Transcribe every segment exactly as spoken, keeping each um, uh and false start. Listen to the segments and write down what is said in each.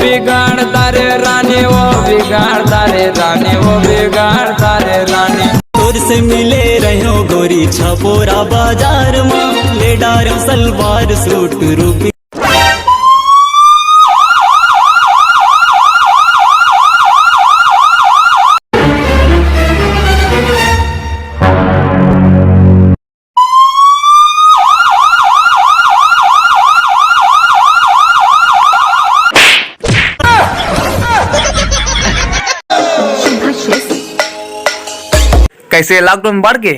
बिगाड़ता रे रानी वो, बिगाड़ता रे रानी वो, बिगाड़ता रे रानी। तोर से मिले रह्यो गोरी छपोरा बाजार में, ले डारो सलवार सूट रूपी। कैसे लॉकडाउन बढ़ के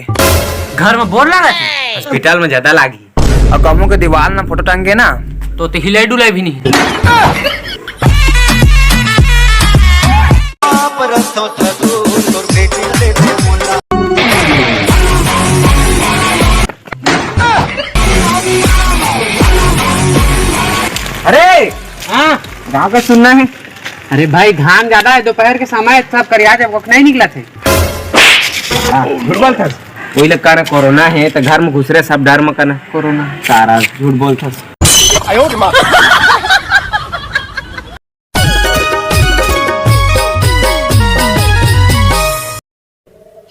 घर में बोर लागत हे? हॉस्पिटल में ज्यादा लागी। अउ कमो के दीवार में फोटो टंगे ना, तो ते हिलाई डुलाई भी नहीं। अरे हाँ। गाँव का सुनना है। अरे भाई, घाम ज्यादा है, दोपहर के समय सब करिया जब नहीं निकला थे। हाँ, झूठ बोलथस। वही लग कारण कोरोना है, तो घर में घुस रहे सब डर में करना। कोरोना। सारा झूठ बोलथस।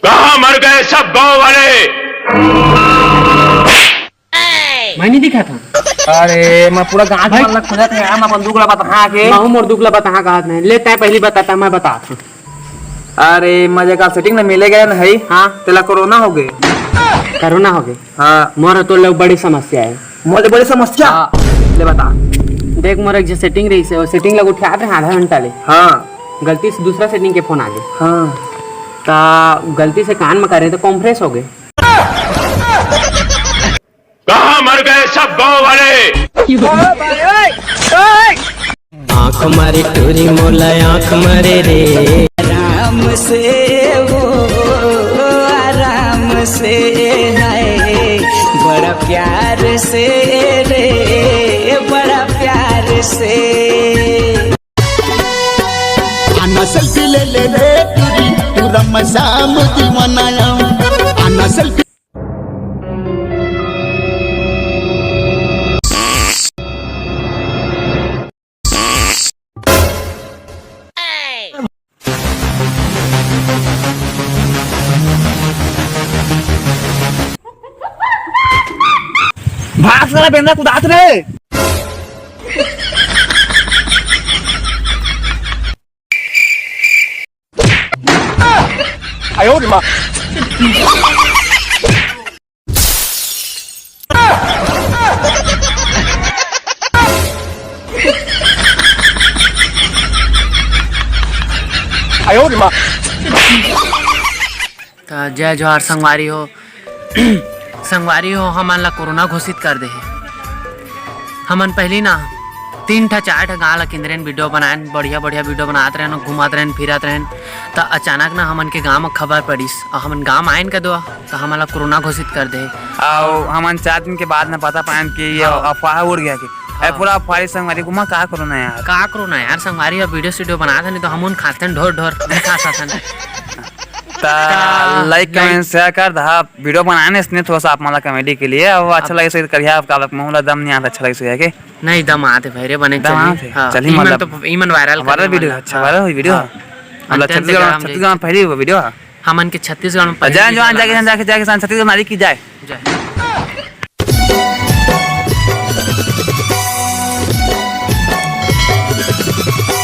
कहाँ मर गए सब गांव वाले? मैं नहीं दिखा था। अरे, मैं पूरा गांव भाई। वाला खोजा था यार, मैं अपन दुख ला बताहा के। महू मोर दुख ला बताहा कहत नहीं। ले, तय पहली बताता, मैं बता था। अरे, मजे का सेटिंग में मिले गए ना, है? हाँ। तेला कोरोना हो गए। कोरोना हो गए? हाँ। मोर तो लोग बड़ी समस्या है। मोर ले बड़ी समस्या? हाँ। ले बता। देख, मोर एक जो सेटिंग रही से, वो सेटिंग लग उठा रहे आधा घंटा ले। हाँ। गलती से दूसरा सेटिंग के फोन आ गए। हाँ। ता गलती से कान में करे तो कॉन्फ्रेंस हो गए। कहाँ मर गए सब गांव वाले? आंख मारे टूरी मोला, आंख मारे रे। आराम से वो, आराम से है, बड़ा प्यार से रे, बड़ा प्यार से। आना सेल्फी ले ले रे टूरी, पूरा मजा मुझे मनाया। आना सेल्फी। भाग साला बेंदा कुदात रे। त जय जोहार संगवारी हो। संगवारी हो, हमन ला कोरोना घोषित कर दे हे। हमन पहली ना तीन ठा चार ठा गांव ला किंदरेन वीडियो बनाएन, बढ़िया बढ़िया वीडियो बनात रहेन, घुमात रहेन, फिरत रहेन। त अचानक ना हमन के गांव में खबर पड़िस अउ हमन गांव आएन का दुआ, त हमन ला कोरोना घोषित कर दे हे। अउ हमन चार दिन के बाद ना पता पाएन कि ये हाँ। अफवाह उड़ गया कि हाँ। ए पूरा अफवाह संगवारी घुमा का कोरोना यार। का कोरोना यार संगवारी, अब वीडियो सीडियो बनात हन, नहीं तो हमन खातन ढोर ढोर, नहीं खा सकन। त ता लाइक, लाइक। कमेंट, शेयर कर दहा। वीडियो बनाने इसने थोड़ा सा आप मला कॉमेडी के लिए, अब अच्छा अब लगे से करिया आपका, आप महूला दम नहीं आता, अच्छा लगे से है के? नहीं, दम आते भाई रे, बने दम चली। आते? हाँ, चली, इमन मतलब तो, इमन वायरल वायरल करे वीडियो, वाला। अच्छा, हाँ। Viral video. हाँ। मतलब अंत्यन छत्तीसगढ़, जगह में छत्तीसगढ़ में पहली वो वीडियो। हमन के छत्तीसगढ़ में पहली जय जवान, वीडियो जय किसान, लगा। जय किसान, छत्तीसगढ़ नारी की जय। जय।